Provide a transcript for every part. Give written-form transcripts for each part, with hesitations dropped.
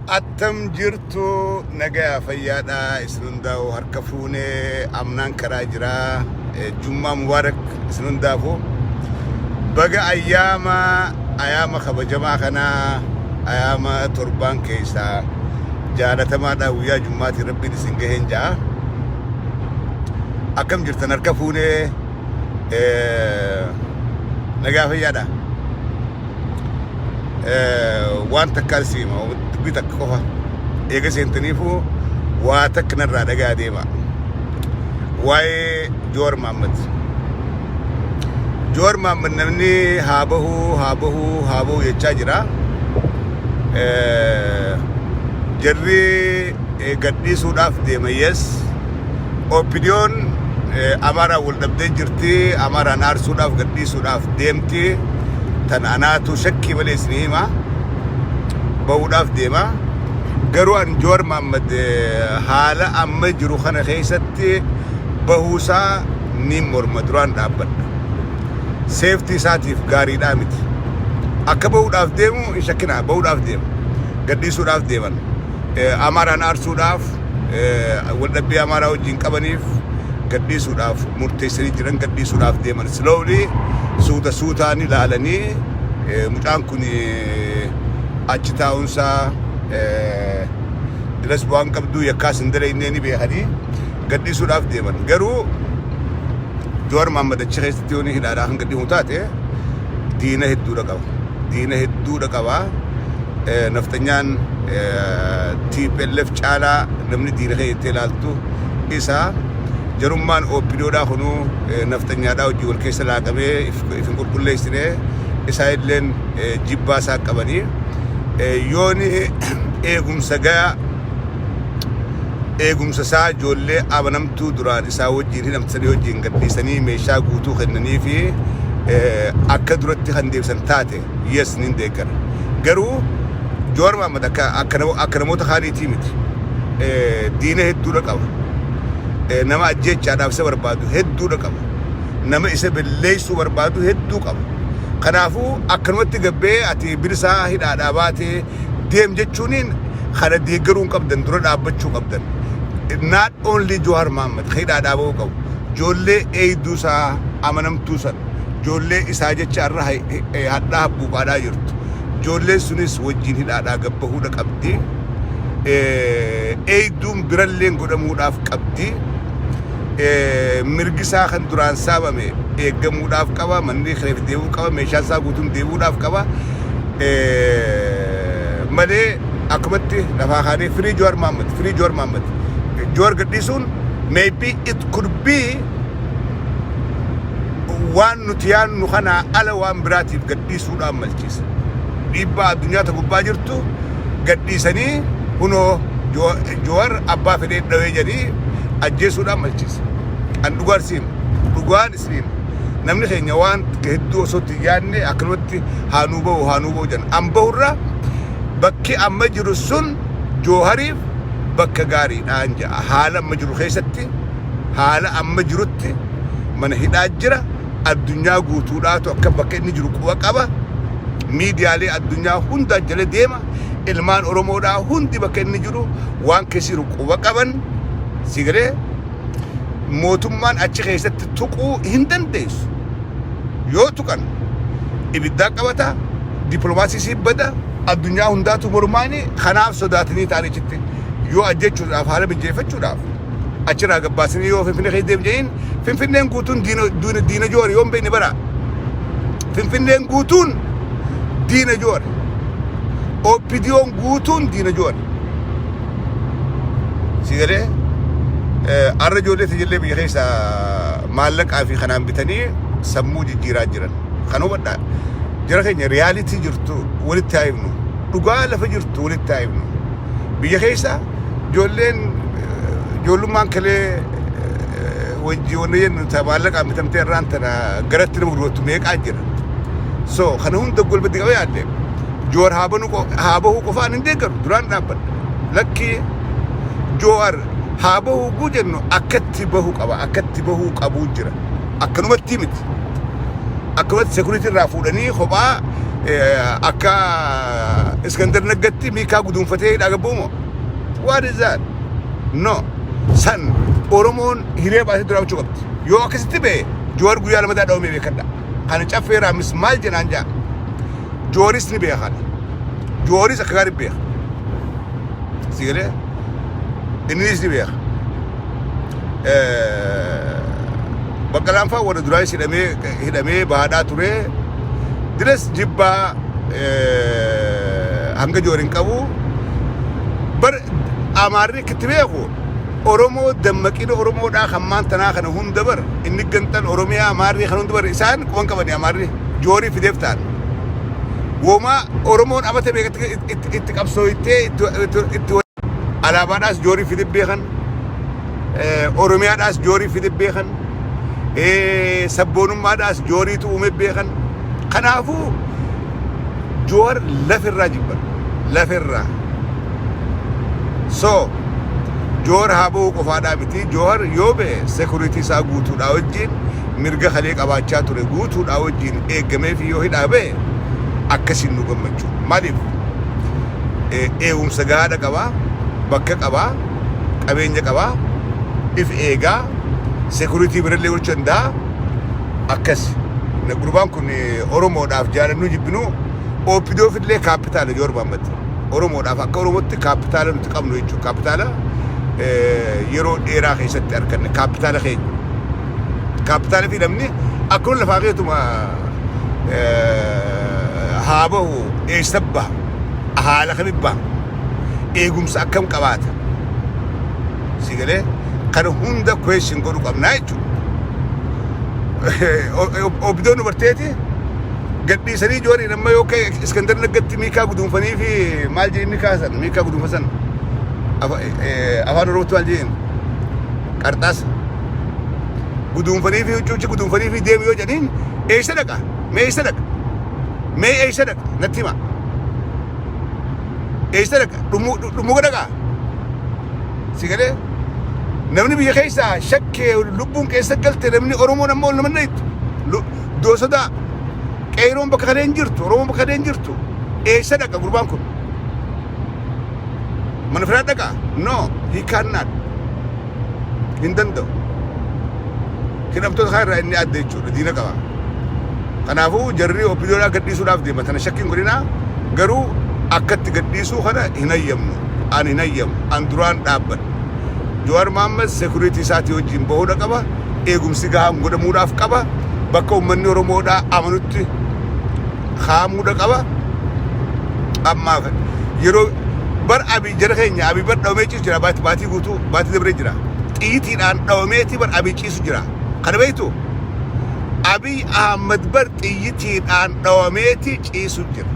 Attam jirtu? Nagaya, fayyaadha isin hundaa'u? Harka fuunee, amnaan karaa jiraa. Jummaa mubaarak isin hundaafu. Baga ayyaama ayaama kabajamaa kanaa, ayaama torbaan keessaa jaalatamaadha, guyyaa jummaatiin Rabbiin isin gaheen ja'a. Akkam jirtan? Harka fuunee, nagaa, fayyaadha. Waan takka si hima, dubbii takka qofa. Eega seentaniifuu waa takka narraa dhagaa deema. Waa'ee Joowar Mahaammad. Joowar Mahaammad namni haa bahuu, haa bahuu, haa bahuu jechaa jira. Jarri gadhiisuudhaaf deema, yes. OPDOn Amaaraan wal dhabdee jirti. Amaaraan aarsuudhaaf gadhiisuudhaaf deemti. Tan anaatu shakkii malee isin hima. Bahuudhaaf deema. Garuu an Joowar Mahaammad haala amma jiru kana keessatti bahuusaa ni morma, duraan dhaabbadha. Safety isaatiif gaariidhaa miti. Akka bahuudhaaf deemu hin shakkinaa, bahuudhaaf deema. Gadhiisuudhaaf deeman. Amaaraan aarsuudhaaf, waldhabbii Amaaraa wajjin qabaniif gadhiisuudhaaf murteessanii jiran, gadhiisuudhaaf deeman. Slowly, suuta suutaan ilaalanii, mucaan kun achi taa'umsaa diras bu'aan qabdu, yakkaas hin dalagne ni beekanii gadhiisuudhaaf deeman. Garuu Joowar Mahaammad achi keessatti yoo hidhaadhaa kan gadhiifamu taate diina hedduudha qaba. Diina hedduudha qaba. Naftanyaan TPLF caalaa namni diina kee jettee ilaaltu isa. Jarummaan OPDOdhaa kunuu naftanyaadhaa hojii wal keessa laaqamee if hin qulqulleessine, isaa illeen jibbaa isaa qabanii. Yooni eegumsa gayaa, eegumsa isaa ijoollee amanamtuu duraan isaa wajjin hidhamtanii wajjin gadhiisanii meeshaa guutuu kennanii fi akka duratti kan deebisan taate, yes, nin deeggara. Garuu Joowar Mahaammad akka namoota kaaniitii miti. Diina hedduudha qaba. Nama ajjeechaadhaaf isa barbaadu hedduudha qaba. Nama isa belleessuu barbaadu hedduu qaba. Kanaafuu akkanumatti gabbee ati bilisaa hidhaadhaa baatee deem jechuuniin kana deeggaruu hin qabdan, dura dhaabbachuu qabdan. Not only Jowaar Mahaammad hidhaadhaa bahuu qabu. Ijoollee eegduu isaa amanamtuu san, ijoollee isaa jecha irra hadhaa habbuuqaadhaa jirtu. Ijoolleen sunis wajjin hidhaadhaa gabbahuudha qabdi. Eegduun biralleen godhamuudhaaf qabdi. Mirgi isaa kan duraan saamame eeggamuudhaaf qaba. Manni kireef deebi'uu qaba. Meeshaan isaa guutuun deebi'uudhaaf qaba. Malee akkumatti lafaa kaanee "Free Jowaar Mahaammad, free Jowaar Mahaammad." Jowaar gadhiisuun maybe it could be waan nuti yaadnu kanaa ala waan biraatiif gadhiisuudhaan malchiisa. Dhiibbaa addunyaa ta gubbaa jirtu gadhiisanii kunoo Jowaar abbaa fedhee dhawee jedhanii ajjeesuudhaan malchiisa. An dhugaan isin dhugaan isin namni keenya waan hedduu osoo itti yaadne akkanumatti haa nuu bahu, haa nuu bahu jedhan. An bahurra bakki amma jiru sun Joohariif bakka gaariidhaan jedha. Haala amma jiru keessatti, haala amma jirutti mana hidhaa jira. Addunyaa guutuudhaatu akka bakka inni jiru quba qaba. Miidiyaalee addunyaa hundaa jala deema. Ilmaan Oromoodhaa hundi bakka inni jiru, waan keessa jiru quba qaban. Sigalee mootummaan achi keessatti tuquu hin dandeessu. Yoo tuqan ibiddaa qabata, dippiloomaasii sii bada, addunyaa hundaatu mormaani. Kanaaf sodaatanii ta'an achitti yoo ajjechuudhaaf haala mijeeffachuudhaaf achirraa gabbaasanii yoo Finfinnee keessa deemu jedhin, Finfinneen guutuun diina, diina Joowar yoo hin beekne bara. Finfinneen guutuun diina Joowar. OPDOn guutuun diina Joowar. Si galee arra ijoollee tajaajillee biyya keessa maallaqaa fi kanaan bitanii sammuu jijjiiraa jiran. Kan hubadhaa. Jara keenya, reality jirtu walitti haa himnu. Dhugaa lafa jirtu walitti haa himnu. Biyya keessa ijoolleen ijoollummaan kalee wajji wanna jennu ta maallaqaan bitamtee irraan tana garatti nama gurgurattu meeqaa jira. So kana hunda golbatti qabee yaadde Joowar haa bahuu qofaan hin deeggaru, duraan dhaabbadha. Lakkii, Joowar haa bahuu guu jennu akkatti bahuu qaba, akkatti bahuu qabuu jira. Akkanumatti miti. Akkanumatti security irraa fuudhanii kophaa akka Iskandar Naggatti miikaa guduunfatee hidhaa gabbuumoo? What is that? No. San Oromoon hiree baasee dura gochuu qabdi. Yoo akkasitti ba'e, Joowar guyyaa lamataa dhawamee beekadha. Kana Caffee Raamis maal jedhaan jaa. Jooris ni beeka kana. Jooris akka gaarii beeka. Si galee? Innis ni beeka. Baqqalaan fa'aa warra duraayis hidhamee baadhaa ture. Diras jibbaa hanga Joor hin qabu. Bar Amaarri itti beeku Oromoo, dammaqina Oromoodhaa kan maan tanaa kana hunda bar inni ganxal Oromiyaa Amaarri kan hunda bar isaan quban qabani. Amaarri Joorii fideef ta'an. Womaa Oromoon amata beekatti itti qabsooytee itti alaabaadhaas Joorii fide beekan. Oromiyaadhaas Joorii fide beekan. Sabboonummaadhaas Jooriitu uume beekan. Kanaafuu Joowar lafirraa jibban. Lafirraa. So Joowar haa ba'uu qofaadhaa miti. Joowar yoo ba'e, security isaa guutuudhaa wajjin, mirga kalee qabaachaa ture guutuudhaa wajjin eeggamee fi yoo hidhaa ba'e, akkasiin nu gammachuu. Maaliif? Eegumsa gahaadha qabaa, bakka qabaa, qabeenya qabaa, if eegaa, security birallee gochuu danda'a. Akkas. Gurbaan kun Oromoodhaaf jaalannuu jibbinuu OPDOf illee kaapitaala Joowar Mohaammed. Oromoodhaaf akka Oromootti kaapitaala nuti qabnu jechuudha. Kaapitaala yeroo dheeraa keessatti arganne, kaapitaala keenya. Kaapitaala fi namni akkuma lafaa keetuma haa bahu, eessa baha, haala kamitti baha, eegumsa akkam qabaata? Si galee? Kana hunda question godhu qabnaa jechuudha. OPDOn dubarteeti gadhiisanii Jooriin amma yoo ka'e, Iskandar Naggatti miikaa guduunfanii fi maal jedheen miikaa san, miikaa guduunfa san afaan Oromootti maal jedheen, qarxaasa guduunfanii fi huccuuchi guduunfanii fi deemu yoo jedhaniin, eessa dhaqa? Mee eessa dhaqa? Mee eessa dhaqa? Natti hima, eessa dhaqa? Dhummuga dhaqa? Si galee? Namni biyya keessaa shakkee lubbuun keessa galte, namni Oromoon ammoo nama dhayittu doosodaa qeeroon bakka kaneen jirtu, Oromoon bakka kaneen jirtu, eessa dhaqa gurbaan kun? Mana firaa dhaqa? No, he cannot. Hin danda'u. Hidhamtoota kana irraa inni adda jechuudha, diina qaba. Kanaafuu jarri OPDOdhaa gadhiisuudhaaf deema, tana shakkiin godhinaa. Garuu akkatti gadhiisuu kana hin hayyamnu. Ani hin hayyamu. An duraan dhaabbadha. Jawaar Mohaammed security isaatii wajjin bahuudha qaba. Eegumsi gahaan godhamuudhaaf qaba. Bakka uummanni Oromoodhaa amanutti kaamuudha qaba. Ammaaf yeroo bar Abiy jara keenya, Abiy bar dhawamee ciisu jira. Baatii guutuu, baatii dabree jira. Xiyyiitiidhaan dhawameeti bar Abiy ciisu jira. Kana beektu? Abiy Ahmad bar xiyyiitiidhaan dhawameeti ciisu jira.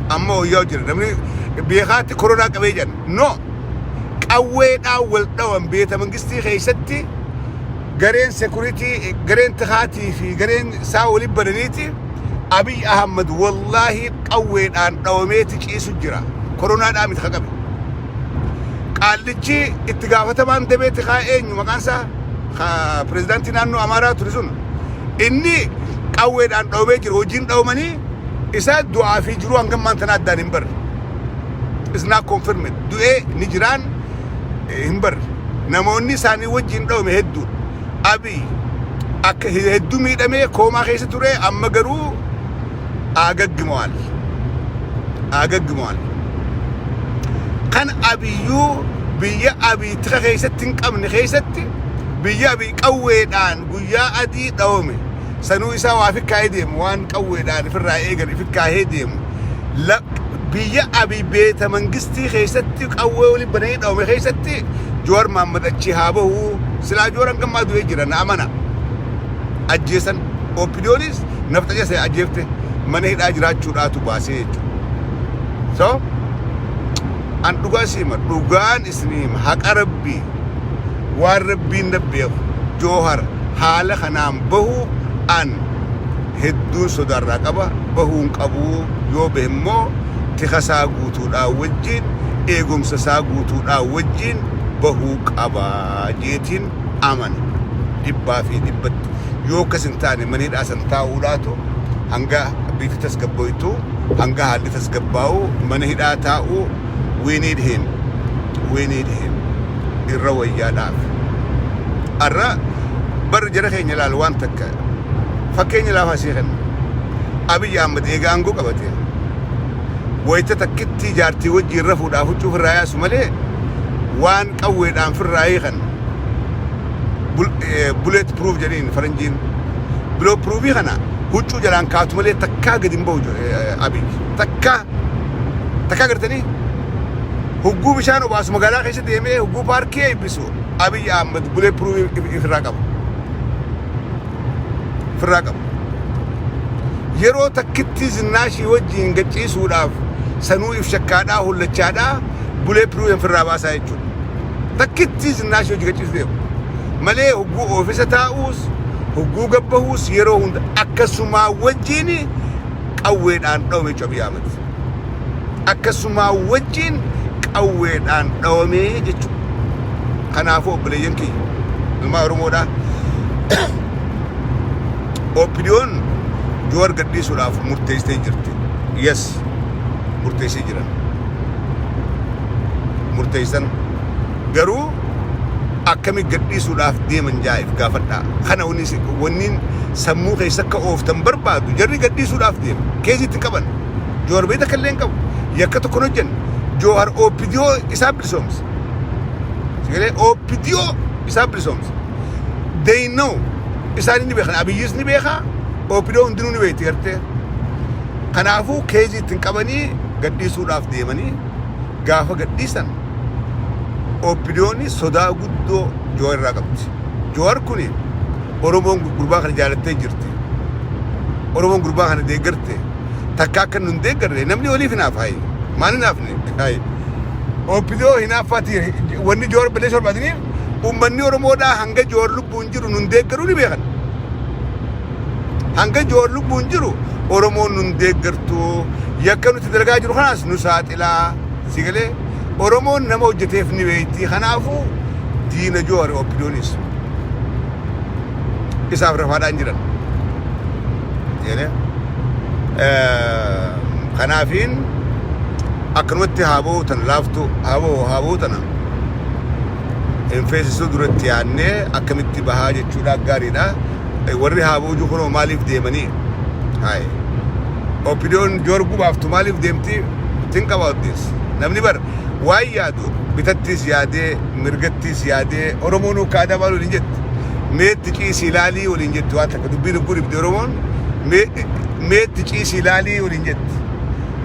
Amma wayyaa jira. Namni beekaatti koronaa qabee jiran. No. Qawweedhaan wal dhawan beeta mangistii keessatti gareen security, gareen tikaatii fi gareen isaa waliin bananiiti. Abiy Ahmad wallaahi qawweedhaan dhawameeti ciisu jira. Koronaadhaan miti qabe. Qaallichi itti gaafatamaan damee tikaa eenyu maqaan isaa? Pirezidaantii naannoo Amaaraa ture sun. Inni qawweedhaan dhawamee jira. Hojiin dhawamanii isaa du'aa fi jiruu hangam maan tana addaan hin barre. Is not confirmed. Du'ee ni jiraan hin barre. Namoonni isaanii wajjin dhawame hedduudha. Abiy akka hedduu miidhamee koomaa keessa ture, amma garuu አገግመዋል አገግመዋል። Kan Abiyyuu biyya Abiy tika keessatti hin qabne keessatti, biyya Abiy qawweedhaan guyyaa adii dhawame, sanuu isaa waa fikkaa'ee deemu, waan qawweedhaan ifirraa eegan ifikkaa'ee deemu, biyya Abiy beeta mangistii keessatti qawwee waliin bananii dhawame keessatti Joowar Mahammad achi haa bahuu. Silaa Joowar hangammaa du'ee jira, na amana. Ajjeesan. OPDOnis nafxanya ajjeefte, mana hidhaa jiraachuudhaatu baasee jechuudha. So an dhugaa isin hima, dhugaan isin hima, haqa Rabbii, waan Rabbiin na beeku, Joohar haala kanaan bahu an hedduun sodaarraa qaba. Bahuun qabuu. Yoo bahe immoo tika isaa guutuudhaan wajjin, eegumsa isaa guutuudhaan wajjin bahuu qaba jeetiin amana dhibbaa fi dhibbatti. Yoo akkas hin taane, mana hidhaa san taa'uudhaatu hanga Biitti tasgabboytu, hanga haalli tasgabbaa'u mana hidhaa taa'u, we need him, we need him, irra wayyaadhaaf. Arra barri jara keenya ilaalu waan takka fakkeenya laafaa sii kenna. Abiy Ahmad eega aangoo qabate wayita takkitti jaartii wajjiin rafuudhaaf huccuu ofirraa yaasu malee waan qawweedhaan firraa hiikan, bullet proof jedhaniin faranjiin, bullet proofii kana huccuu jalaan kaatu malee takkaa gadi hin bahu. Abiy takkaa takkaa gartanii hugguu bishaan obaasu magaalaa keessa deemee, hugguu paarkii eebbisu, Abiy Ahmad bullet proofii ofirraa qaba, ofirraa qaba. Yeroo takkitti Zinnaashii wajjiin gachiisuudhaaf sanuu if shakkaadhaa hollachaadhaa bullet proofii ofirraa baasaa jechuudha. Takkitti Zinnaashii wajjin gachiisu deemu malee hugguu oofisa taa'uus, hugguu gabbahuus, yeroo hunda akkasumaa wajjiin qawweedhaan dhawame jechuudha Abiy Ahmad. Akkasumaa wajjiin qawweedhaan dhawame jechuudha. Kanaafuu obboleeyyan kiyya, ilmaa Oromoodhaa, OPDOn Joowar gadhiisuudhaaf murteessitee jirti. Yes, murteessee jiran. Murteessan garuu akkami gadhiisuudhaaf deeman jaa'eef gaafadhaa. Kana wanni sammuu keessa akka ooftan barbaadu, jarri gadhiisuudhaaf deema. Keessitti hin qaban. Joowar beekta akka illee hin qabu. Yakka tokko hin hojjenne. Joowar OPDO isaa bilisoomse. Sagalee OPDO isaa bilisoomse. They know, isaan ni beekan, Abiyyis ni beeka, OPDO hundinuu ni beekti gartee. Kanaafuu keezii ittiin qabanii gadhiisuudhaaf deemanii, gaafa gadhiisan OPDOonni sodaa guddoo Joowar irraa qabdi. Joowar kuni Oromoon gurbaa kana jaalattee jirti. Oromoon gurbaa kana deeggarte. Takka akka nu hin deeggarre namni waliif hinaaf hayi. Maal hinaafne? Hayi. OPDO hinaaffaati wanni Joowar balleessuu barbaadaniif uummanni Oromoodhaa hanga Joowar lubbuun jiru nun deeggaruu ni beekan. Hanga Joowar lubbuun jiru Oromoon nun deeggartu, yakka nuti dalagaa jiru kanaas nu saaxilaa, si galee? Oromoon nama hojjeteef ni beekti. Kanaafuu diina Joowar OPDOnis isaaf rafaadhaan jiran. Jedhee kanaafiin akkanumatti haa ba'u tan laaftu, haa ba'u, haa ba'u tana hin feesisuu duratti yaadnee akkamitti bahaa jechuudha gaariidha. Warri haa ba'u jiru kunoo maaliif deemanii? Hayi. OPDOn Joowar gubaaftu maaliif deemti? Think about this. Namni bar waan yaadu bitattis yaadee mirgattis yaadee, Oromoon akka aadaa maal waliin jetti? Meetti ciisii ilaalii waliin jetti. Waan takka dubbiin hogguu dhibde Oromoon meetti ciisii ilaalii waliin jetti.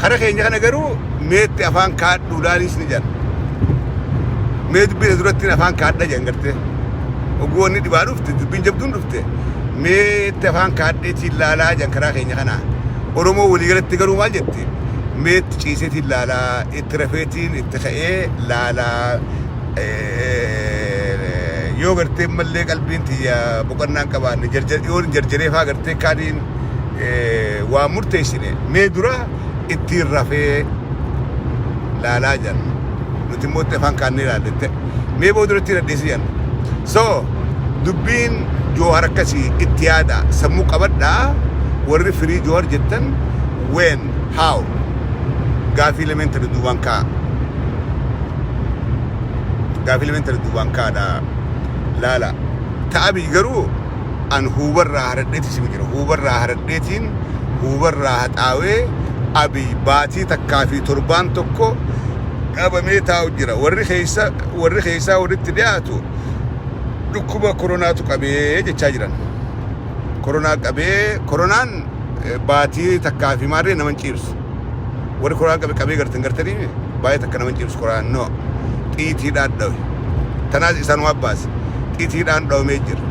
Kara keenya kana garuu meetti afaan kaadhu ilaaliis ni jedhan. Mee dubbii duratti afaan kaadha jedhan gartee. Hogguu wanni dhibaa dhufte, dubbiin jabduun dhufte, meetti afaan kaadheetiin laalaa jedhan karaa keenya kanaa. Oromoo waliigalatti garuu maal jetti? Meetti ciiseetiin laalaa, itti rafeetiin itti ka'ee laalaa, yoo gartee mallee qalbiin tiyya boqonnaan qabaanne yoo jarjaree faa gartee kaaniin waa murteessine, mee dura ittiin rafee laalaa jedhan. Nuti immoo itti afaan kaannee ilaalle, mee booda duratti radheessi jedhan. So dubbiin Joohar akkasii, itti yaada, sammuu qabadhaa. Warri free Joohar jettan, when, how, gaafii lameen tana duubaan kaa'a. Gaafii lameen tana duubaan kaa'adha laala. Ta'abii garuu an huubarraa haradheeti sima jira. Huubarraa haradheetiin, huubarraa haxaawee, Abiy baatii takkaa fi torbaan tokko qabamee taa'u jira. Warri keessaa walitti dhiyaatu dhukkuba koronaatu qabee jechaa jiran. Koronaa qabee, koronaan baatii takkaa fi maarree nama hin ciibsu. Warri koronaa qabe qabee gartan gartanii baay'ee takka nama hin ciibsu koronaan, no. Xiitiidhaan dhawe. Tanaas isaan waan baase. Xiitiidhaan dhawamee jira.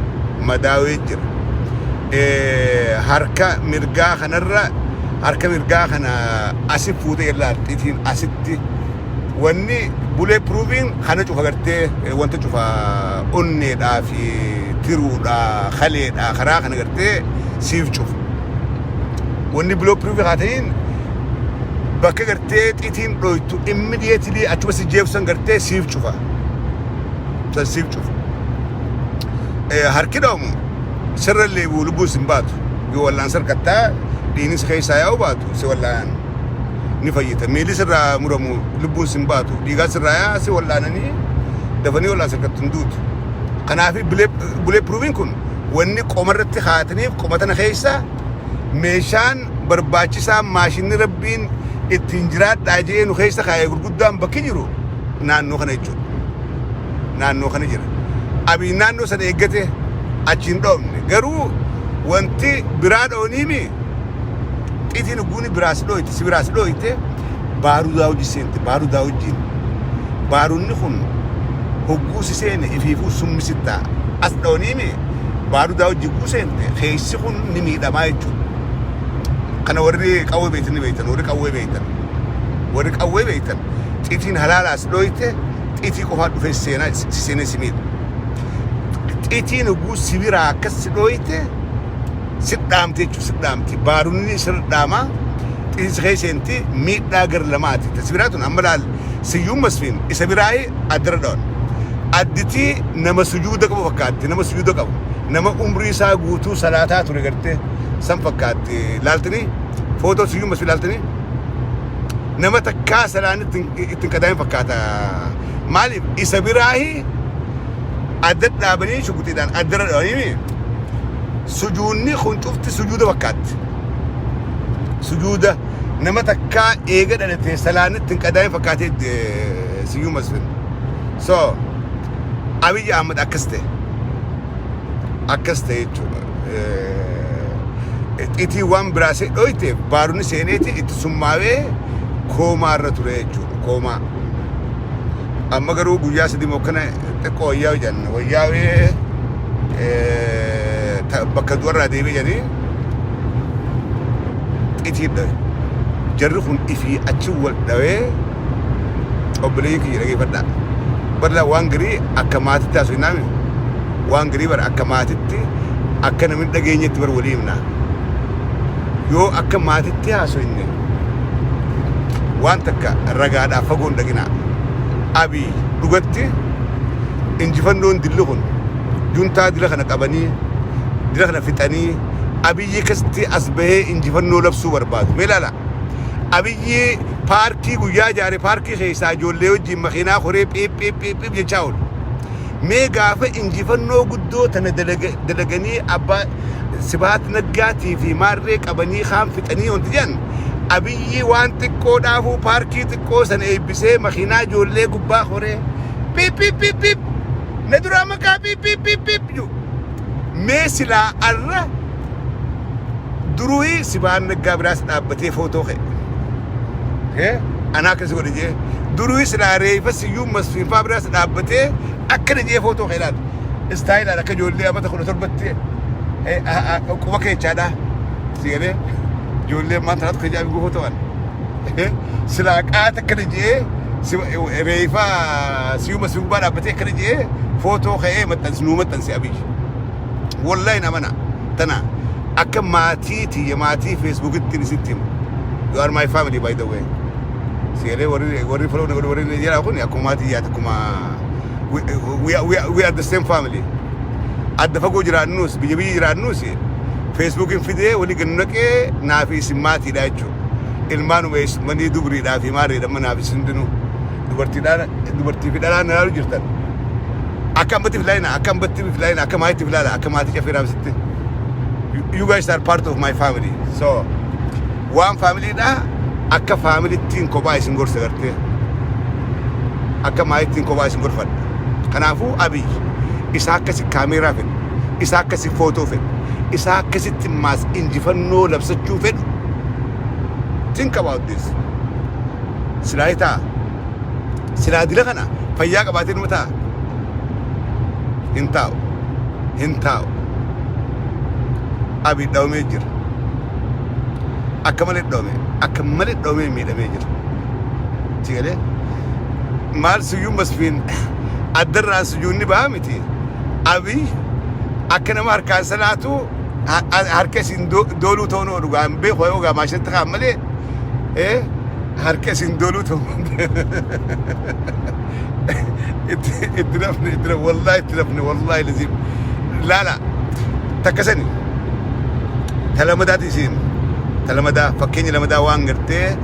Madaawee jira. Harka mirgaa kanarra, harka mirgaa kana asi fuutee ilaal, xiitiin asitti wanni bullet proofiin kana cufa gartee, wanta cufa onneedhaa fi tiruudhaa kaleedhaa karaa kana gartee siif cufa. Wanni bullet proofii haa ta'in bakka gartee xiitiin dhoytu immediately achuma si jeebsan gartee siif cufa. San siif cufa. Harki dhawamu sirra illee lubbuun sin baatu yoo wallaan sarkattaa Dhiigni si keessaa yaa'u baatu si wallaanan ni fayyita. Miilli sirraa muramu lubbuun sin baatu. Dhiigaa sirraa yaa'a si wallaananii dafanii wallaansa argattu, hin duutu. Kanaaf bullet proofiin kun wanni qomarratti kaataniif qoma tana keessa meeshaan barbaachisaan, maashinni rabbiin ittiin jiraadhaa jee nu keessa kaa'ee gurguddaan bakki jiru naannoo kana jechuudha. Naannoo kana jira. Abiy naannoo sana eeggate achiin dhoofne. Garuu wanti biraa dhooniimi xiitiin guuni biraas dhooyte, si biraas dhooyte, baarudaa hojii seente baarudaa wajjin. Baarunni kun hogguu si seene ifiifuu summi sittaa as dhooniimi baarudaa hojii guu seente keessi kun ni miidhamaa jechuudha. Kana warri qawwee beektan ni beektan, warri qawwee beektan. Warri qawwee beektan xiitiin halaalaas dhooyte xiitii qofaa dhufee seenaa si seenee si miidha. Xiitiin hogguu si biraa akkas si dhooyte si dhaamte jechuudha, si dhaamti. Baarunni sirra dhaamaa, xiitiin si keessa seenti, miidhaa gara lamaati. Si biraa tun amma laal, Siyyuun Masfiin isa biraayi addara dhawan. Additii nama sujuuda qabu fakkaatti, nama sujuuda qabu, nama umrii isaa guutuu salaataa ture gartee san fakkaatti. Laaltanii footoo Siyyuun Masfiin laaltanii nama takkaa salaan ittiin qadaa'in fakkaata. Maaliif isa biraayi adda dhaabanii shugutiidhaan addara dhawanii sujuunni kun cufti sujuuda fakkaatti. Sujuuda nama takkaa eega dhalatee salaan ittiin qadaa'in fakkaatee Siyyuun Masfin. So Abiy Ahmad akkas ta'e. Akkas ta'e jechuudha. Xiitii waan biraa see dhoyteef baaruni seeneeti itti summaawee koomaa irra ture jechuudha. Koomaa. Amma garuu guyyaa 3 mokkana xiqqoo wayyaa jedhan, wayyaawee bakka du'arraa deebi'e jedhanii xiitii dhawe. Jarri kun ifii achi wal dhawee. Obboleeyyin kiyya, dhageeffadhaa. Barlaa waan garii akka maatitti haasofnaami. Waan garii bara akka maatitti akka namni dhageenyetti bar walii himna. Yoo akka maatitti haasofne waan takka ragaadhaaf fagoon dhaqinaa. Abiy dhugatti injifannoon dilli kun juntaa dila kana qabanii dila kana fixanii Abiyyi akkasitti as bahee injifannoo labsuu barbaadu. Mee ilaala. Abiyyi paarkii guyyaa ijaare, paarkii keessaa ijoollee wajjin makiinaa koree phiip phiip phiip phiip jechaa oolu. Mee gaafa injifannoo guddoo tana dalaganii abbaa Sibaat Naggaatii fi maarree qabanii kaan fixanii wanti jedhan, Abiyyi waan xiqqoo dhaafuu paarkii xiqqoo sana eebbisee makiinaa ijoollee gubbaa koree phiip phiip phiip phiip na duraa maqaa phiip phiip phiip phiip jedhu. Mee silaa arra duruyi Sibaan Naggaa biraas dhaabbatee footoo ka'e. Anaa akkas godhe jee. Duruyi silaa reefa Siyyuun Masfiinfaa biraas dhaabbatee akkana jee footoo ka'e laata. Istaayilaan akka ijoollee amata 17tti quba keechaadha. Si galee ijoollee ammaan tanaatu kan jaabi footoo an. Silaa qaata akkana jee reefa Siyyuun Masfiin gubbaa dhaabbatee akkana jee footoo ka'ee maxxansi nuu maxxanse Abiyyi. Wallahi na amana. Tana akka maatii tiyya maatii Facebookitti isitti himu. You are my family, by the way. Sigalee warri follow na godhu, warri jedhaa kun akkuma maatii yaata, akkuma we are the same family. Adda fagoo jiraannus, biyya biyya jiraannus, Facebookiin fidee walii gad naqee naa fi isin maatiidha jechuudha. Ilmaanuma eessumanii dubriidhaa fi maariidha amma naa fi isin hundinuu. Dubartiidhaan dubartii fi dhalaan na ilaalu jirtan. Akka ammatti filaayina, akka ammatti filaayina, akka maatiitti filaala, akka maatii Caffee Raamsitti. You guys are part of my family. So waan faamiliidha akka faamilittiin kophaa isin gorsa gartee. Akka maatittiin kophaa isin gorfadha. Kanaafuu Abiy isa akkasi kaameeraa fedhu, isa akkasi footoo fedhu, isa akkasitti maas injifannoo labsachuu fedhu. Think about this. Silaa ta'a. Silaa dila kana fayyaa qabaatee numa ta'a. Hin taa'u. Hin taa'u. Abiy dhawamee jira. Akka malee dhawame. Akka malee dhawamee miidhamee jira. Si galee? Maal Siyyuun Masfiin addarraa sujuunni ba'a miti. Abiy akka nama harkaan salaatu harka isin dooluu ta'uu nu dhugaan beeku yoo gaa maashinatti kaan malee harka isin dooluu ta'uu itti nafne, itti nafne, wallahi itti nafne, wallahi lazim. Laala, takka sani ta lamadaati isin. Ta lamadaa fakkeenya lamadaa waan gartee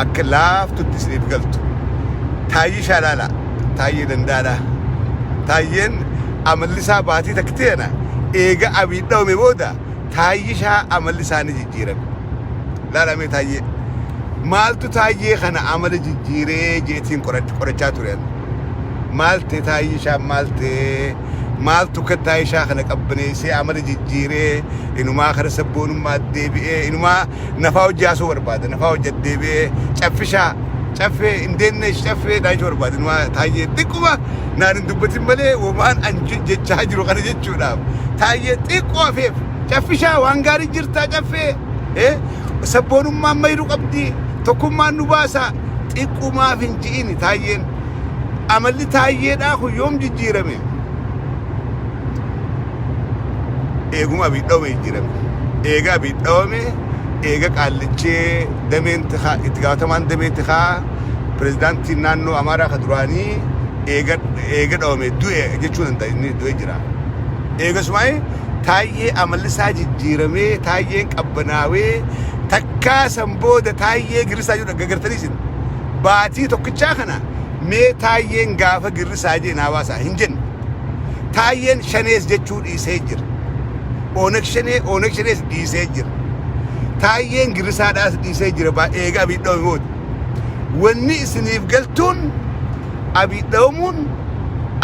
akka laaftutti isiniif galtu. Taayyii shaalaala. Taayyee danda'aadha. Taayyeen amalli isaa baatii takka ta'e eega Abiy dhawame booda Taayyishaa amalli isaa ni jijjiirame. Laalamee Taayyee. Maaltu Taayyee kana amala jijjiiree jeetiin qorachaa ture. Maal ta'e Taayyishaa, maal ta'e, maaltu akka Taayyishaa kana qabbaneessee amala jijjiiree inumaa kara sabboonummaa deebi'ee inumaa nafaa hojii haasoo barbaada, nafaa hojii deebi'ee caffishaa caffee hin deemne caffee dhaayishuu barbaada. Inumaa Taayyee xiqquma naan hin dubbatin malee womaan an jechaa jiru kana jechuudhaaf Taayyee xiqqoo hafeef. Caffishaa, waan gaarii jirtaa caffee, sabboonummaan mayiru qabdi, tokkummaan nu baasa, xiqqumaaf hin ji'ini. Taayyeen amalli Taayyeedhaa kun yoom jijjiirame? Eeguma Abiy dhawame jijjiirame. Eega Abiy dhawame, eega qaallichee dameen tikaa, itti gaafatamaan damee tikaa pirezidaantiin naannoo Amaaraa ka duraanii eega dhawame, du'e jechuu danda'a, inni du'e jira. Eegasumaa Taayyee amalli isaa jijjiiramee, Taayyeen qabbanaawee takkaa san booda Taayyee girrisaa jiru gartanii isin baatii tokkichaa kana mee Taayyeen gaafa girrisaa jee naa baasaa hin jenne. Taayyeen shanees jechuu dhiisee jira. Oonag shanee, Oonag shanees dhiisee jira. Taayyeen girrisaadhaas dhiisee jira eega Abiy dhawame booda. Wanni isiniif galtuun Abiy dhawamuun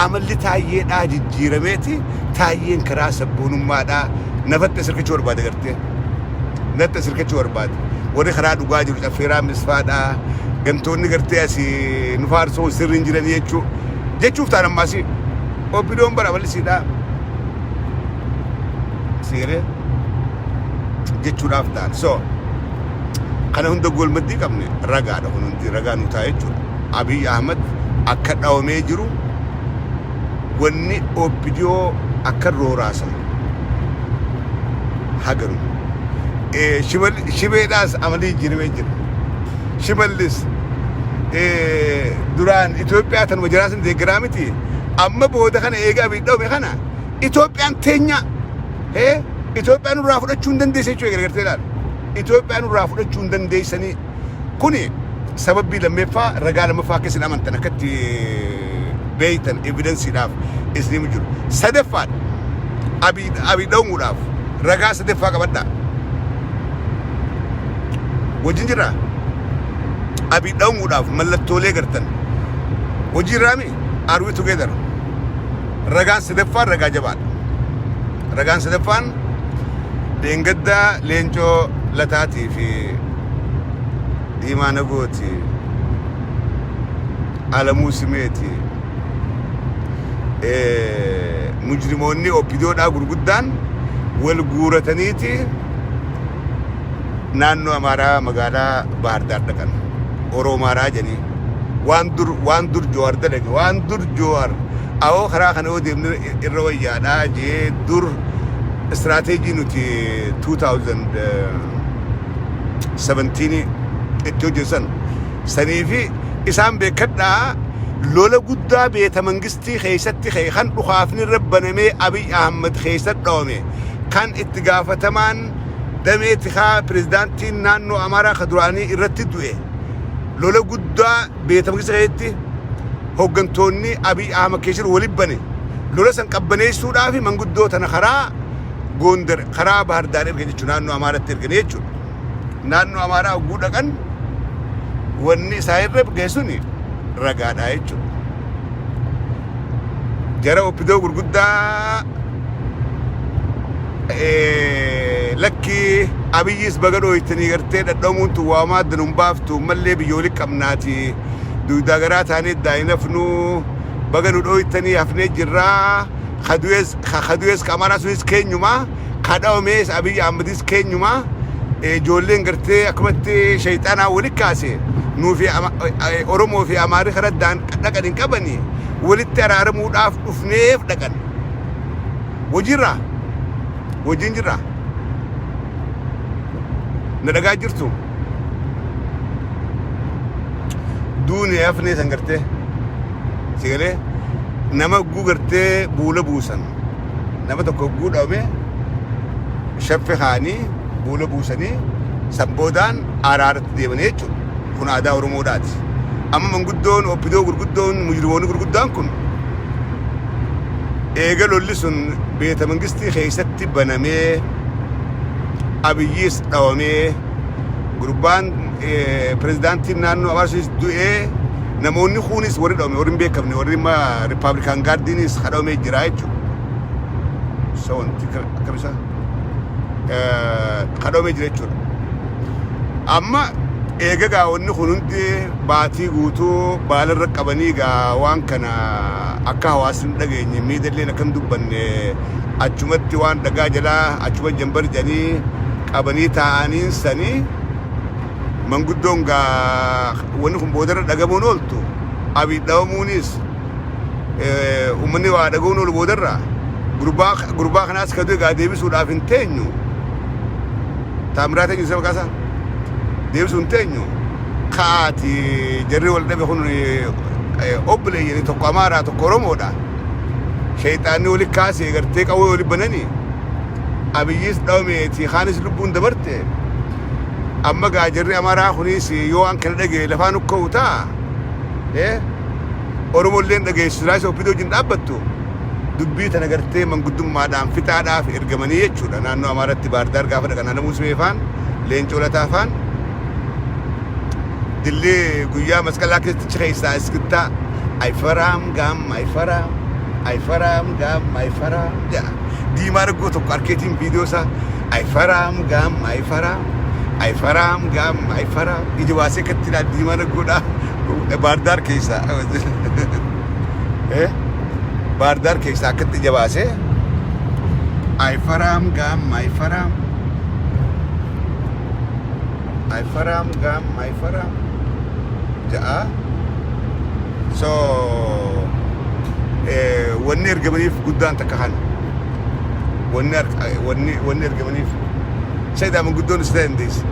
amalli Taayyeedhaa jijjiirameeti, Taayyeen karaa sabboonummaadhaa nafatti as hirkachuu barbaade gartee. Natti as hirkachuu barbaade. Warri karaa dhugaa jiru caffeeraa misfaadhaa. Gantoonni gartee asii nu faarsoo sirri hin jiranii jechuu. Jechuuf ta'an ammaasii. OPDOn bara amalli siidhaa. Seeree jechuudhaaf ta'an. So kana hunda golmaddii qabne ragaadha, kun hundi ragaa nu ta'a jechuudha. Abiy Ahmad akka dhawamee jiru wanni OPDO akka rooraasan hagaru. Shibeedhaas amalii jijjiiramee jira. Shimallis duraan Itoophiyaa tanuma jiraasan deeggaraa miti. Amma booda kana eega Abiy dhawame kana Itoophiyaan teenya Itoophiyaan nurraa fudhachuu hin dandeesse jechuudha gargartee ilaala. Itoophiyaan nurraa fudhachuu hin dandeessanii. Kuni sababii lammeeffaa, ragaa lammaffaa akka isin amantan, akkatti beeytan evidenceiidhaaf isin jiru. Sadaffaadha. Abiy dhawuudhaaf ragaa sadaffaa qabadhaa. Wajjin jirraa? Abiy dhawuudhaaf mallattoolee gartan. Hojii irraami? Are we together? Ragaan sadaffaan ragaa jabaadha. Ragaan sadaffaan dheengaddaa Leencoo Lataatii fi Diimaa Nagooti, Alamuu Simeeti, mujrimoonni OPDOdhaa gurguddaan wal guurataniiti naannoo Amaaraa magaalaa Baahar Daar dhaqan. Oromaaraa jedhanii waan dur Jowaar dalage, waan dur Jowaar awoo karaa kana yoo deemne irra wayyaadhaa jee dur istiraateejii nuti 2017 itti hojjetan sanii fi isaan beekadhaa, lola guddaa beeta mangistii keessatti ka'e kan dhukaafni irra banamee Abiy Ahmad keessatti dhawame, kan itti gaafatamaan damee tikaa pirezidaantiin naannoo Amaaraa ka duraanii irratti du'e, lola guddaa beeta mangistii keessatti hooggantoonni Abiy Ahmad keessa jiru walitti bane, lola san qabbaneessuudhaaf manguddoo tana karaa Gondar, karaa Bahar Daar ergan jechuudha, naannoo Amaaraatti ergan jechuudha. Naannoo Amaaraa hogguu dhaqan wanni isaa irra geessuni ragaadha jechuudha. Jara OPDO gurguddaa lakkii Abiyyis baga dhooytanii gartee dhadhamuun tun waamaa danun baaftu mallee biyyooli qabnaati dugdaa garaa taanee daa'inafnuu baga nu dhooytanii hafnee jirraa, kadu'ees ka Amaaraa sunis keenyumaa, ka dhawamees Abiy Ahmedis keenyumaa, ijoolleen gartee akkumatti shayxaanaa wali kaase nuu fi Oromoo fi Amaarri karaa dhaqan hin qabanii walitti araaramuudhaaf dhufneef dhaqan. Hojiirraa hojiin jirraa na dhagaa jirtu duune hafnee san gartee sigalee nama guu gartee buula buusan, nama tokko guu dhawame shaffe kaanii buula buusanii. San boodaan araaratti deemanii jechuudha. Kun aadaa Oromoodhaati. Amma manguddoon OPDO gurguddoon mujrimoonni gurguddaan kun eega lolli sun beeta mangistii keessatti banamee, Abiyyiis dhawamee, gurbaan pirezidaantiin naannoo Amaarsiis du'ee, namoonni kunis warri dhawame, warri hin beekamne, warri imma Republican Guardiinis kadhawamee jira jechuudha. So wanti akkam isaa kadhawamee jira jechuudha. Amma eega gaa wanni kun hundi baatii guutuu baalarra qabanii gaa waan kana akka hawaasni hin dhageenye, miidhalleen akka hin dubbanne, achumatti waan dhagaa jalaa achuma jambar jedhanii qabanii taa'aniin sanii, manguddoon gaa wanni kun boodarra dhagamuun ooltu, Abiy dhawamuunis uummanni waa dhagahuun oolu, boodarra gurbaa kanaas ka du'e gaa deebisuudhaaf hin teenyu. Taamiraat eenyu isa maqaa isaa deebisuu hin teenyu. Ka'aati, jarri wal dhabe kun obboleeyyanii, tokko Amaaraa, tokko Oromoodha. Sheexaanni wali kaasee gartee qawwee wali bananii, Abiyyis dhawameeti, kaanis lubbuun dabarte. Amma gaa jarri Amaaraa kunis yoo waan kana dhagee lafaan ukka'u ta'a. Oromolleen dhageessu silaas OPDO wajjin dhaabbattu dubbii tana gartee manguddummaadhaan fixaadhaaf ergamanii jechuudha. Naannoo Amaaratti Baardaar gaafa dhaqan Alamuu Simeefaan, Leencoo Lataafaan dillee guyyaa masqalaa keessatti keessaa iskittaa "አይፈራም ጋም አይፈራም አይፈራም ጋም አይፈራም" jedha. Diimaa raggoo tokko arkeetiin viidiyoo isaa "አይፈራም ጋም አይፈራም አይፈራም ጋም አይፈራም" ija baasee akkatti ilaala diimaa raggoodha Baardaar keessaa. Baardaar keessaa akkatti ija baasee "አይፈራም ጋም አይፈራም አይፈራም ጋም አይፈራም" ja'a. So wanni ergamaniif guddaan takka kana. Wanni ergamaniif sayyidaa manguddoon isa dandeessi.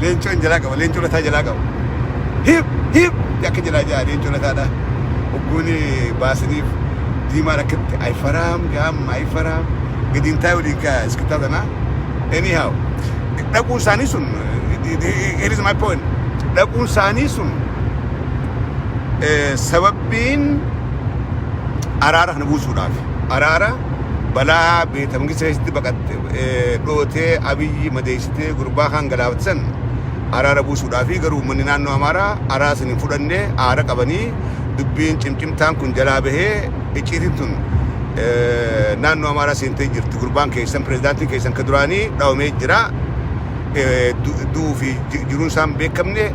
Leencoon jalaa qaba, Leencoo Lataa jalaa qaba. Hip hip akka jalaa jaa Leencoo Lataadha. Hogguun baasaniif diimaan akkatti "አይፈራም ጋም አይፈራም" gadiin taa'e waliin kaa iskittaa tanaa. Anyhow, dhaquun isaanii sun, here is my point. Dhaquun isaanii sun sababbiin araara kana buusuudhaaf. Araara balaa beeta mangista keessatti baqatte dhootee, Abiyyi madeessitee, gurbaa kan galaafate san araara buusuudhaafi. Garuu uummanni naannoo Amaaraa araara san hin fudhanne, aara qabanii dubbiin cimcimtaan kun jalaa bahee icciitiin tun naannoo Amaaraa seentee jirti. Gurbaan keessan, pirezidaantiin keessan ka duraanii dhawamee jira. Du'uu fi jiruun isaan beekamne,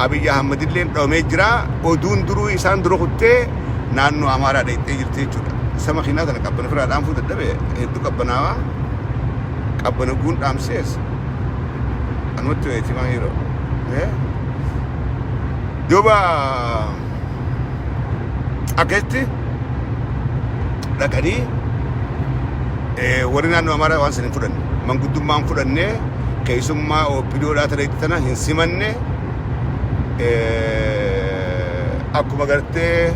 Abiyyi Ahmad illee dhawamee jira. Oduun duruu isaan dura kuttee naannoo Amaaraa dhaqxee jirti jechuudha. Sama kinaa tana qabbana firaa dhaamfuu dadhabe, hedduu qabbanaawaa. Qabbana guun dhaamsees. Anumatti wayitii maa yeroo. Duuba akkasitti dhaqanii warri naannoo Amaaraa waan san hin fudhanne. Manguddummaan fudhanne, keessummaa OPDOdhaa tana hin simanne. Akkuma gartee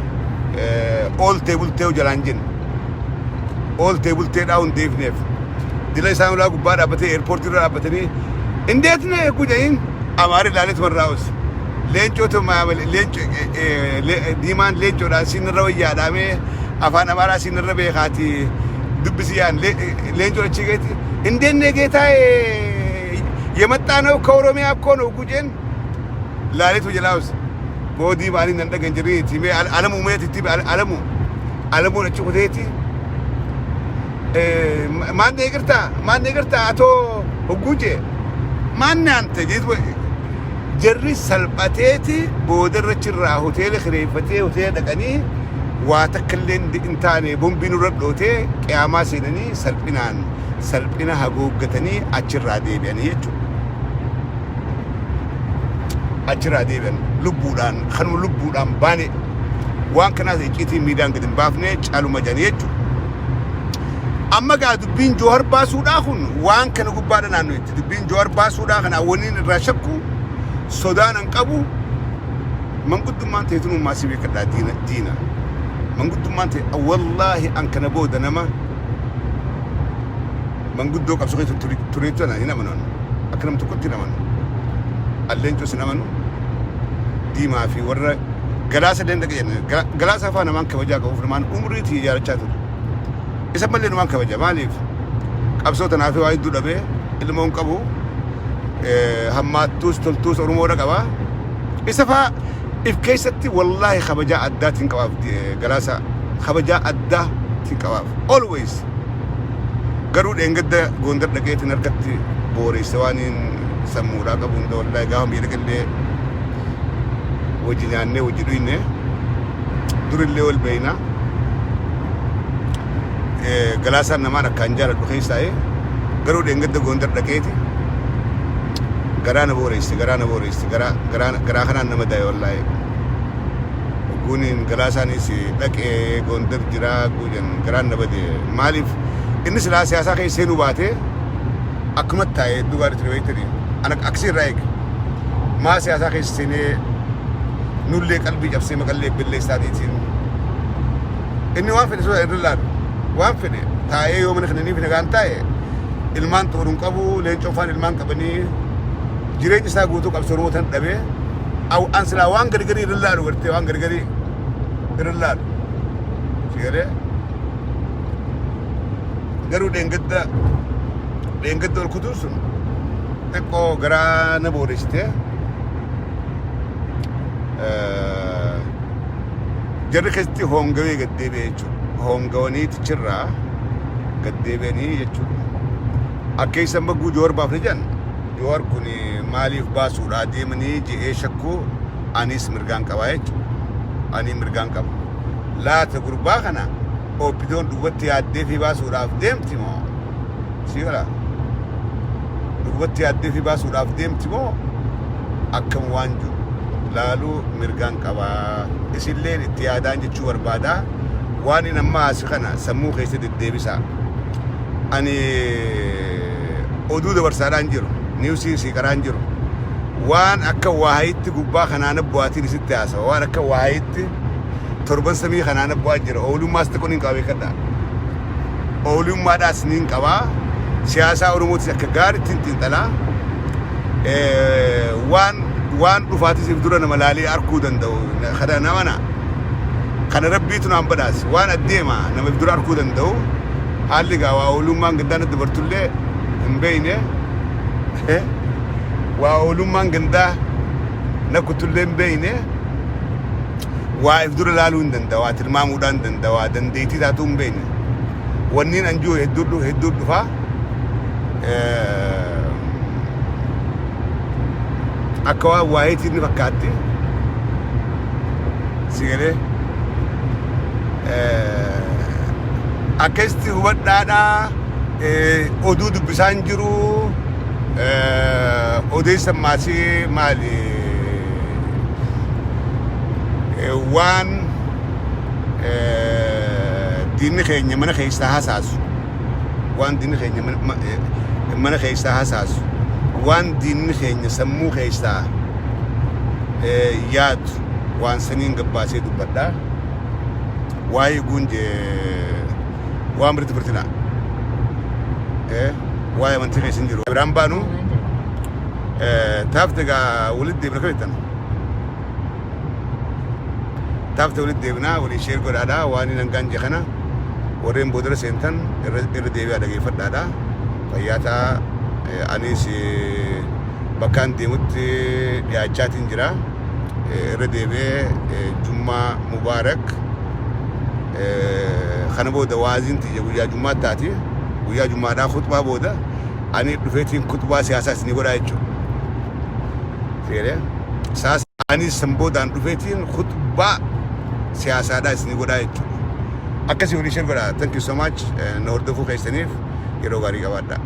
ooltee bultee jalaan jenne. Ooltee bulteedhaa hundeefneef. Dila isaan ulaa gubbaa dhaabbatee, eerpoortii irra dhaabbatanii "እንዴት ነህ" jedhaniin, Amaarri ilaaleetu marraa'us. Leencootu leenco diimaan leencoodhaan siin irra wayyaadhaamee, afaan Amaaraa siin irra beekaati dubbisi yaan leencoon achi geeti "እንዴት ነህ ጌታዬ፣ የመጣ ነው ከኦሮሚያ እኮ ነው" gujeen laaleetu jalaa'us boodii maaliin nan dhagan jedhanii mee Alamuu meetitti Alamuu Alamuun achi kuteeti "ማን ይቅርታ፣ ማን ይቅርታ አቶ hogguu jee "ማን አንተ" jeetu jarri salphateeti boodarra achirraa hoteela kireeffatee hoteela dhaqanii waa takka illee hin taane, bombii nurra dhootee qiyaamaa seenanii salphinaan salphina haguuggatanii achirraa deebi'anii jechuudha. Achirraa deebi'an lubbuudhaan, kanuma lubbuudhaan baane, waan kanaas icciitiin miidhaan gadi hin baafne caaluma jedhanii jechuudha. Amma gaa dubbiin Joohar baasuudhaa kun waan kana gubbaadha naannoo itti dubbiin Joohar baasuudhaa kana waniin irraa shakku sodaan an qabu manguddummaan ta'e tun si beekadhaa diina diina manguddummaan ta'e. Wallaahi an kana booda nama manguddoo qabsoo keessa tureetu ana hin amanan. Akka nam tokkotti hin amanu. Alleencos hin amanu. Diimaa fi warra Galaasa illee dhaqe jenne. Galaasa afaan namaan kabajaa qabuuf namaan umrii tiyya jaalachaa ture. Isa mallee namaan kabaja. Maaliif? Qabsoo tanaaf waa hedduu dhabee ilmoon qabu hammaattuus toltuus Oromoodha qaba. Isa faa if keessatti wallaahi kabajaa addaatiin qabaaf Galaasa kabajaa addaatiin qabaaf always. Garuu dheengadda Gondar dhaqeetiin harkatti booreesse waan sammuudhaa qabu hunda wallaahi gaafa biyya dhaqellee wajji nyaannee wajji dhuyne durillee wal beeyna. Galaasaan namaan akkaan jaaladhu keessaa'e garuu dheengadda Gondar dhaqeeti garaa na booreesse garaa na booreesse garaa garaa garaa kanaan nama daa'e wallaahi. Guuniin galaasaanis dhaqee Gondar jiraa guujan garaan na bade maaliif inni silaa siyaasaa keessa seenuu baatee akkuma taa'ee hedduu gaarii ture beektanii ana akkasii irraa eega maa siyaasaa keessa seenee nullee qalbii cabsee maqallee billee isaatiitiin inni waan fedhe sodaa irra laalu waan fedhe taa'ee yoo mana kennaniif nagaan taa'e ilmaan xooruun qabu leencoo faan ilmaan qabanii jireenya isaa guutuu qabsoo Oromoo tan dhabee an silaa waan gargarii irra laalu gartee waan gargarii irra laalu si galee garuu dheengadda dheengadda ol kutuun sun xiqqoo garaa na booressite jarri keessatti hoongawee gad deebi'e jechuudha hoongawanii tichirraa gad deebi'anii jechuudha akka isaan bagguu joowar baafne jedhan Joowar kun maaliif baasuudhaa deemanii je'ee shakkuu anis mirgaan qabaa jechuudha. Ani mirgaan qaba. Laata gurbaa kana OPDOn dhugumatti yaaddee fi baasuudhaaf deemti moo? Si gala? Dhugumatti yaaddee fi baasuudhaaf deemti moo? Akkam waan jiru laaluu mirgaan qabaa. Isilleen itti yaadaan jechuu barbaadaa. Waan inni amma haase kana sammuu keessa deddeebisaa. Ani oduu dabarsaadhaan jiru niwusii sii qaraan jiru waan akka waayitti gubbaa kanaana bu'aatiin isitti haasawa waan akka waayitti torban samii kanaana bu'aa jira oolummaas xiqqoo niin qaba beekadha oolummaadhaas niin qabaa siyaasaa oromootis akka gaariitti hin xiinxalaa waan waan dhufaatisiif dura nama laalee arkuu danda'u kana namana kana rabbiitu naan badhaase waan addeema nama dura arkuu danda'u Haalli egaa waa oolummaan gandaa natti dabartullee hin beekne. Waa oolummaan gandaa na kutullee hin beekne. Waa if dura laaluu hin danda'a, waa tilmaamuudhaan hin danda'a, waa dandeettii taatuu hin beekne. Wanniin an jiru hedduu hedduu dhufa. Akka waan waayeetiin ni fakkaatti. Si galee. Akkasitti hubadhaadha. Oduu dubbisaan jiru. Odeessa maasii maali? Waan diinni keenya mana keessaa hasaasu. Waan diinni keenya mana keessaa hasaasu. Waan diinni keenya sammuu keessaa yaadu waan saniin gabbaasee dubbadha. Waa'ee guunje waan birti birtina. Waa'ee amantii keessa hin jiru. Biraan baanu taafte egaa walitti deebina kamittan. Taafte walitti deebinaa walii share godhaadha waan inni hangaan je kana warreen boodara seentan irra deebi'aa dhageeffadhaadha. Fayyaa ta'a anis bakkaan deemutti dhiyaachaatiin jira. Irra deebi'ee Jummaa Mubaarak kana booda waaziin tiyya guyyaa Jummaa taati. Guyyaa Jummaadhaa khutbaa booda ani dhufeetiin khutbaa siyaasaa isinii godhaa jechuudha. Seeree saas ani san boodaan dhufeetiin khutbaa siyaasaadhaa isinii godhaa jechuudha. Akkasii walii share godhaa. Thank you so much. Na hordofuu keessaniif yeroo gaarii qabaadhaa.